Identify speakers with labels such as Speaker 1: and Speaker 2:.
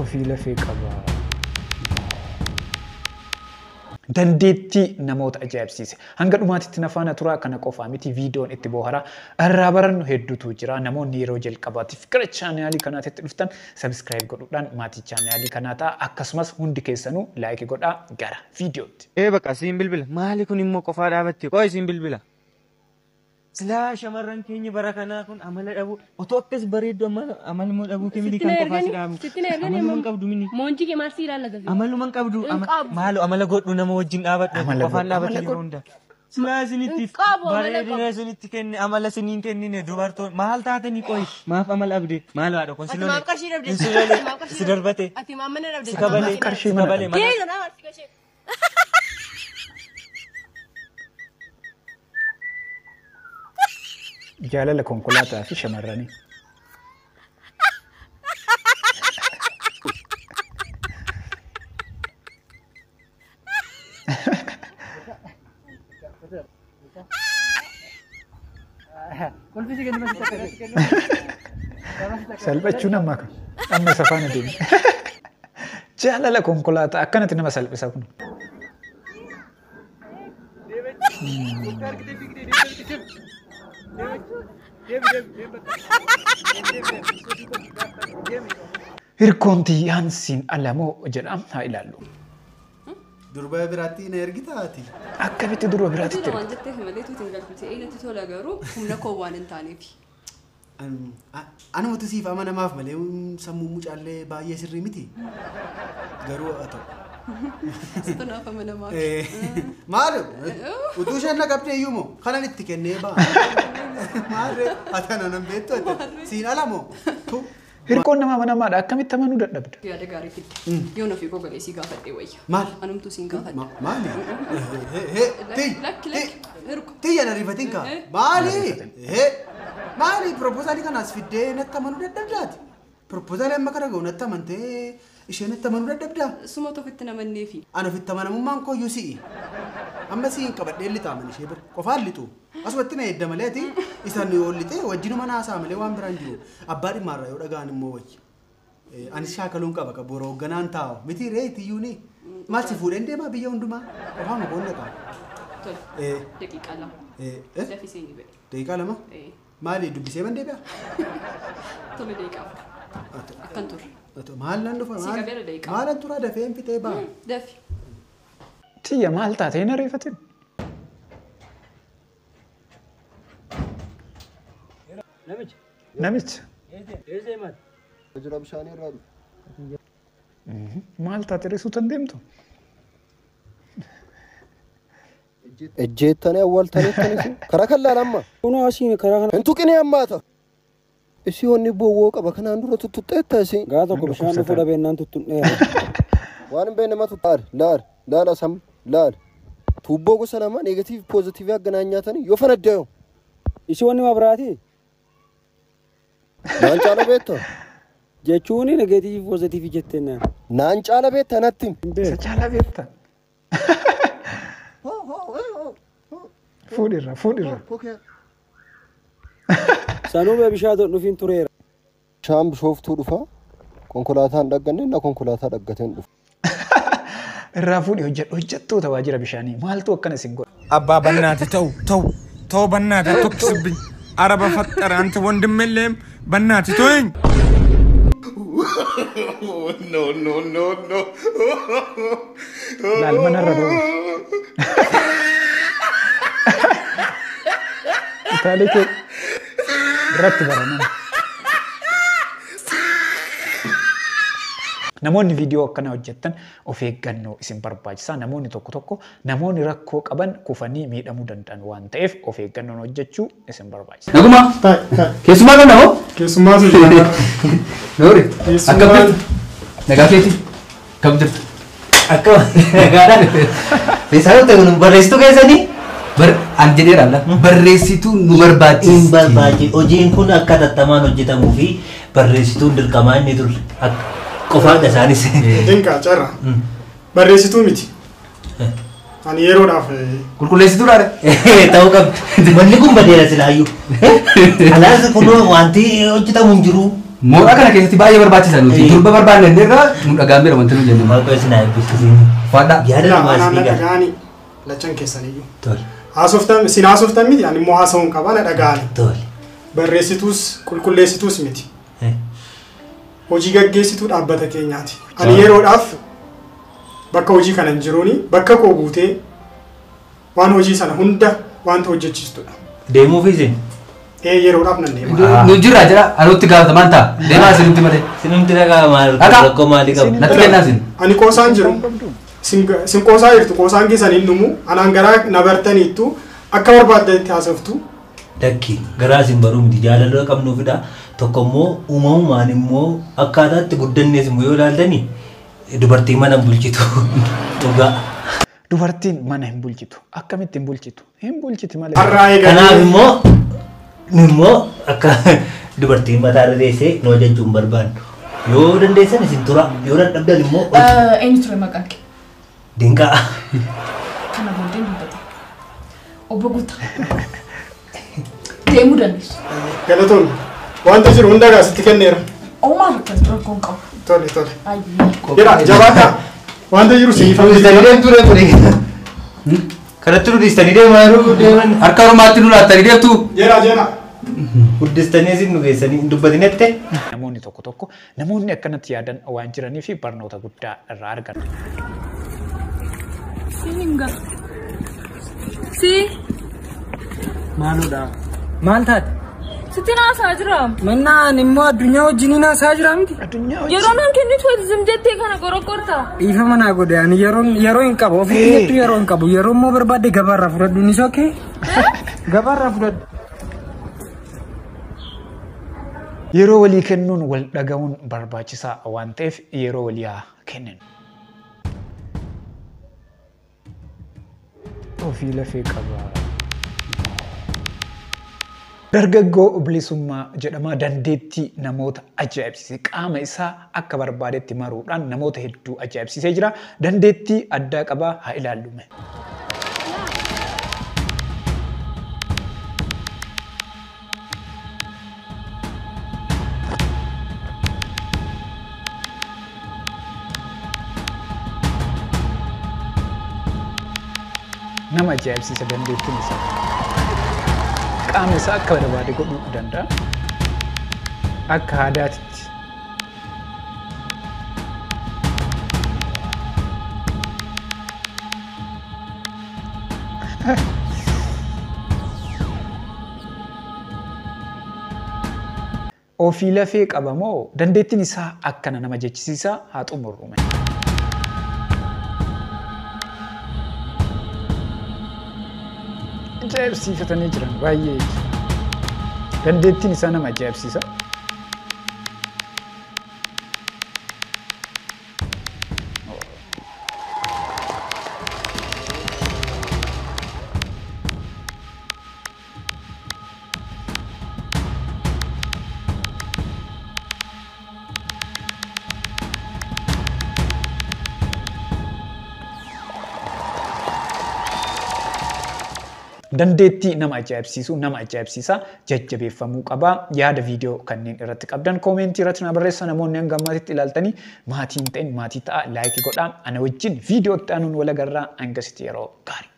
Speaker 1: Ofii lafee qaba. Dandeettii namoota ajaa'ibsiise. Hanga dhumaatitti na faana turaa kana qofaa miti viidiyoon itti bohaaraa irraa barannu hedduutu jira. Namoonni yeroo jalqabaatiif gara chaanaalii kanaatti dhuftan subscribe godhuudhaan maatii chaanaalii kanaa ta'a. Akkasumas hundi keessanuu like godhaa gara viidiyootti.
Speaker 2: Ee bakka siin bilbila. Maali kun immoo qofaa dhaabatti? Qoy siin bilbila. Silaa shamarran keenya bara kanaa kun amala dhabu. Otoo akkas bareeddu amaluma dhabuu kee mini kan qofaa si dhaabu. Amaluma hin qabdu mini.
Speaker 3: Moonji kee maal si ilaallata?
Speaker 2: Amaluma hin qabdu. Maalo amala godhu nama wajjin dhaabadhu. Qofaan dhaabatti yeroo hunda. Silaa isinitti bareedina isinitti kenne amala isiniin kennine dubartoon maal taatanii qoy maaf amala abde maal haadha kun si
Speaker 3: Ati maaf qarshii dhabde?
Speaker 2: Si lolee si darbate
Speaker 3: Ati maaf mana dhabde?
Speaker 2: si kabalee
Speaker 1: Qarshii
Speaker 2: si
Speaker 1: mana
Speaker 2: kabalee
Speaker 1: dhabde.
Speaker 3: Kee kana si kashee.
Speaker 1: Jaalala konkolaataa fi shamarranii. Salphachuun amma kan amma isa faana deemu. Jaalala konkolaataa akkanatti nama salphisa kun. Hirkoon tiyyaan siin alamoo jedha haa ilaallu.
Speaker 4: Durba biraatti na ergitaati.
Speaker 1: Akkamitti durba biraatti
Speaker 5: Waan
Speaker 1: ergita?
Speaker 5: jetteef malee tuuti hin galchu ta'ee natti tola garuu humna koo waan hin taaneef.
Speaker 4: Anumatu siif amanamaaf malee sammuu mucaallee baay'ee sirrii miti. Garuu haa ta'u.
Speaker 5: Situ naaf amanamaaf.
Speaker 4: Maal utuu isheen na qabdee iyyuu moo kanan itti kennee ba'a. Maalree ati ana nan beektu ati siin ala moo?
Speaker 1: Hirkoon nama amanamaadha. Akkamitti amanuu dadhabda?
Speaker 5: Yaada gaarii fidde. Yoon ofii koo galee sii gaafadhee wayya.
Speaker 4: Maal?
Speaker 5: Anumtuu siin gaafadha.
Speaker 4: Maali?
Speaker 5: Lakki lakki hirko.
Speaker 4: Tiyya na rifatin kaa. Maali? Maali proposaalii kanaas fiddee natti amanuu dadhabdaati? Proposaalii amma kana ga'u natti amantee ishee natti amanuu dadhabdaa?
Speaker 5: Sumatu ofitti namanneefi.
Speaker 4: Ani ofitti amanamummaan koo iyyuu si'i. Amma si'iin qabadhee lixaaman ishee bira. Qofaan lixu. Asumatti na edda malee ati isaan yoo lixee wajjinuma naasaa malee waan biraan jiru. Abbaa dhimmaarraa yoo dhaga'an immoo wayya. Anis shaakaluun qaba qabu yeroo hoogganaan taa'u. Miti ree itiyyuu ni. Maal si fuudheen deemaa biyya hundumaa? Qofaan goonna qaba.
Speaker 5: Tole. Daqiiqaa 2. Lafi seenii ba'e.
Speaker 4: Daqiiqaa 2? Maali dubbisee man deebi'a?
Speaker 5: Tole daqiiqaa 4. Akkan turre.
Speaker 4: Maal nan dhufa?
Speaker 5: Si qabeera daqiiqaa.
Speaker 4: Maalan turaa dafee hin fixee ba'a.
Speaker 5: Dafi.
Speaker 1: Tiyya maal taate hin ariifatin? Namicha.
Speaker 6: Jira bishaanii irraa dhufe.
Speaker 1: Maal taate reessuutan deemtu?
Speaker 6: Ejjeettanii awwaaltanii karaa kan laalamma.
Speaker 7: Kunoo asiin karaa kana.
Speaker 6: Hin tuqinee ammaata. Isii wanni boowwoo qaba kanaan dura tuttuqxeetta isii.
Speaker 7: Gaa tokko bishaan dhufuu dhabeennaan tuttuqneera.
Speaker 6: Waan hin beekne matu laal laal laal asam laal. Tuubboo gosa lama neegatiiv poozitiivii agganaan nyaatanii yoo fanaddayo.
Speaker 7: Isii wanni mabiraati.
Speaker 6: Naan caala beekta.
Speaker 7: Jechuun neegatiiv poozitiivii jetteen.
Speaker 6: Naan caala beekta natti.
Speaker 1: Isa caala beekta. Fuudhirra fuudhirra.
Speaker 7: Sanuu bee bishaan dhufiin tureera.
Speaker 6: Bishaan bishooftuu dhufa. Konkolaataan dhagganne na konkolaataa dhaggateen dhufa.
Speaker 1: Irraa fuudhi hojjedhu hojjettoota waajjira bishaanii maaltu akkana isin godha?
Speaker 8: Abbaa bannaati ta'u ta'u ta'u bannaati tokkisibbi araba faxxara anti wandimmelleem bannaati to'in.
Speaker 9: No no no no.
Speaker 1: Laal manarra ba'u. Utaalee kee irratti baraman. Namoonni viidiyoo akkanaa hojjettan of eeggannoo isin barbaachisa. Namoonni tokko tokko namoonni rakkoo qaban kufanii miidhamuu danda'an waan ta'eef of eeggannoon hojjechuu isin barbaachisa.
Speaker 10: Naguma. Keessumaa kana hoo?
Speaker 11: Keessumaa sun jira.
Speaker 10: Noori. Akkam jirtu? Nagaa keeti? Akkam jirtu? Akkam nagaadhaan. Meeshaan ta'e kun barreessituu keessanii? An jedheera alla. Barreessituu nu barbaachisi.
Speaker 12: Hin barbaachi. Hojiin kun akka tattamaan hojjetamuu fi barreessituun dirqamaa inni ture. Qofaadha isaanis.
Speaker 11: Dinqaa carra. Barreessituu miti. Ani yeroodhaaf
Speaker 10: Qulqulleessituu laale.
Speaker 12: Ta'uu qabdi. Wanni kun badeera silaayyuu. Alaas kun wanti hojjetamu hin jiru.
Speaker 10: Mooraa kana keessatti baay'ee barbaachisaa nuti. Durba barbaanne inni irraa nu dhagaameera wanti nu jennu.
Speaker 12: Waaqoo isin haa eebbisiisin.
Speaker 10: Faadha.
Speaker 12: Yaada namaa
Speaker 11: Anaan
Speaker 12: isin
Speaker 11: na
Speaker 12: eegaa.
Speaker 11: dhaga'anii lachan keessaniyyuu.
Speaker 12: Tole.
Speaker 11: Haasoftan isin haasoftan miti ani immoo haasa'uun qaba na dhaga'ani.
Speaker 12: Tole.
Speaker 11: Barreessituus qulqulleessituus miti. Hojii gaggeessituu dhaabbata keenyaati. Ani yeroodhaaf bakka hojii kana hin jiruuni bakka koo guutee waan hojii sana hunda wanta hojjechiistudha.
Speaker 12: Deemuufi isin.
Speaker 11: Ee yeroodhaaf nan deema.
Speaker 10: Nu jirra jira anutti gaafatamaan ta'a. Deemaa isinumti malee.
Speaker 12: Isinumti dhagaa maal rakkoo maalii qabu?
Speaker 10: Natti kennaa isin.
Speaker 11: Ani qoosaan jiru. Isin qoosaa jirtu qoosaan keessan hin dhumu anaan garaa na bartaniittu akka barbaaddanitti haasoftu.
Speaker 12: Dakki garaa isin baruu miti jaalala qabnuufidha. Tokko immoo uumamumaan immoo akkaataatti guddannees immoo yoo ilaaltani dubartiin mana hin bulchitu. Dhugaa.
Speaker 1: Dubartiin mana hin bulchitu. Akkamitti hin bulchitu? Hin bulchiti malee.
Speaker 11: Har'aa eegalee.
Speaker 12: Kanaaf immoo nu immoo akka dubartiin mataa irra teessee nu ajajuu hin barbaannu. Yoo dandeessan isin tura yoo dadhabdan immoo
Speaker 5: Eenyu ture maqaan kee?
Speaker 12: Dinqaa.
Speaker 5: Kana booddee dubbate. Obbo Guutaa. Deemuu dandeessu.
Speaker 11: Galatoon wanta jiru hunda gaasitti kenneera.
Speaker 5: Uumaa akkas rakkoo hin qabu.
Speaker 11: Tole tole.
Speaker 5: Ayyee.
Speaker 11: Jira jabaadhaa. Wanta jiru siif
Speaker 10: Dhiistanii deemtuu ture.
Speaker 2: Kanatti nu dhiistanii deemaa yeroo deeman.
Speaker 10: Harka ormaatti nu laattanii deemtu.
Speaker 11: Jira jira.
Speaker 2: Guddistanii isin nu geessanii hin dubbatin jette.
Speaker 1: Namoonni tokko tokko namoonni akkanatti yaadan waan jiranii fi barnoota guddaa irraa argatu.
Speaker 5: Siin galu. Si
Speaker 7: Maalodha? Maal taate?
Speaker 5: sitti naasaa jira.
Speaker 7: Mannaan immoo addunyaa wajjin naasaa jira miti.
Speaker 5: Yeroo naan kennitu zim jettee kana gorogorta.
Speaker 7: Dhiifama naa godhe ani yeroo hin qabu ofii jettu yeroo hin qabu yeroo immoo barbaadde gabaarraa fudhadhu ni sokkee gabaarraa fudhadhu.
Speaker 1: Yeroo walii kennuun wal dhaga'uun barbaachisaa waan ta'eef yeroo walii haa kennan. Ofii lafee qaba. Dargaggoo bilisummaa jedhama dandeettii namoota ajaa'ibsiise qaama isaa akka barbaadetti maruudhaan namoota hedduu ajaa'ibsiisee jira. Dandeettii addaa qabaa haa ilaallume. Nama ajaa'ibsiisa dandeettiin isaa. Qaama isaa akka barbaade godhuu danda'a. Akka aadaatitti. Ofii lafee qaba moo dandeettiin isaa akkana nama jechisiisa haa xumurrume. Ajaa'ibsiifatanii jiran baay'ee. Dandeettiin isaa nama ajaa'ibsiisa. Dandeettii nama ajaa'ibsiisu nama ajaa'ibsiisa jajjabeeffamuu qaba. Yaada viidiyoo kanneen irratti qabdan koomentii irratti na barreessa. Namoonni hanga ammaatitti ilaaltanii maatii hin ta'in maatii ta'a laayikii godhaa. Ana wajjin viidiyoo itti aanuun wal agarraa hangasitti yeroo gaarii.